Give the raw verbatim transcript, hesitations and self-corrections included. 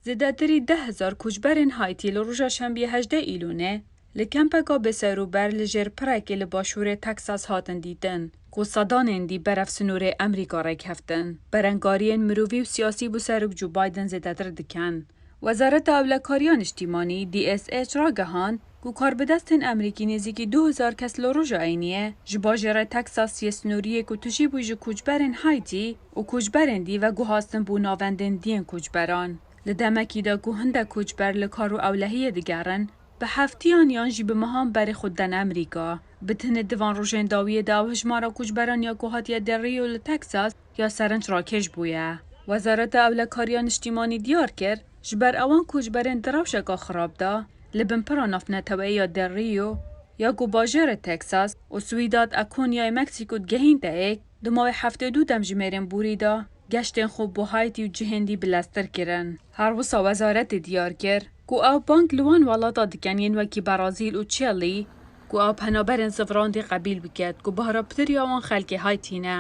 Zêdetirî deh hezar koçberên Haîtî li roja Şembiyê hejdeh Îlûnê li kempeka bêserûber li jêr pirekê li başûrê Texas hatin dîtin, ku sedanên dî berev sinûrê Amerîka rêkeftin. Berengariyên mirovî û siyasî bo serok Joe Biden zêdetir dikin. Wezareta Ewlekariya Niştîmanî, D S H, ragihand ku karbidestên Amerîkî nêzîkî du hezar kes li roja Eyniyê ji bajêrê Texas yê sinûriyê ku tijî bû ji koçberên Haîtî û koçberên dî veguhastin bo navendên diyên koçberan. Li demekî de ku hindek koçber li kar û ewlehiyê digerin, bi heftiyan yan jî bi mehan berê xwe didene Amerîka. Bi tenê di van rojên dawiyê de ew hejmara koçberan ya ku hatiye Del Rio li Texas ya serinc rakêş bûye. Wezareta Ewlekariya Niştîmanî diyar kir, ji ber ewan koçberên di rewşeka xirab de li bin pira navneteweyî ya Del Rio ya ku bajêrê Texas û Ciudad Acuña yê Meksîko digehînte êk, di mawê heftê û du demjimêrên borî de geştên xwe bo Haîtî û cihên dî bileztir kirin. Her wisa wezaretê diyar kir ku ew bang li wan welata dikin yên wekî Brazîl û Chile ku ew penaberên zivirandî qebîl biket ku bahra pitir ya wan xelkê Haîtî ne.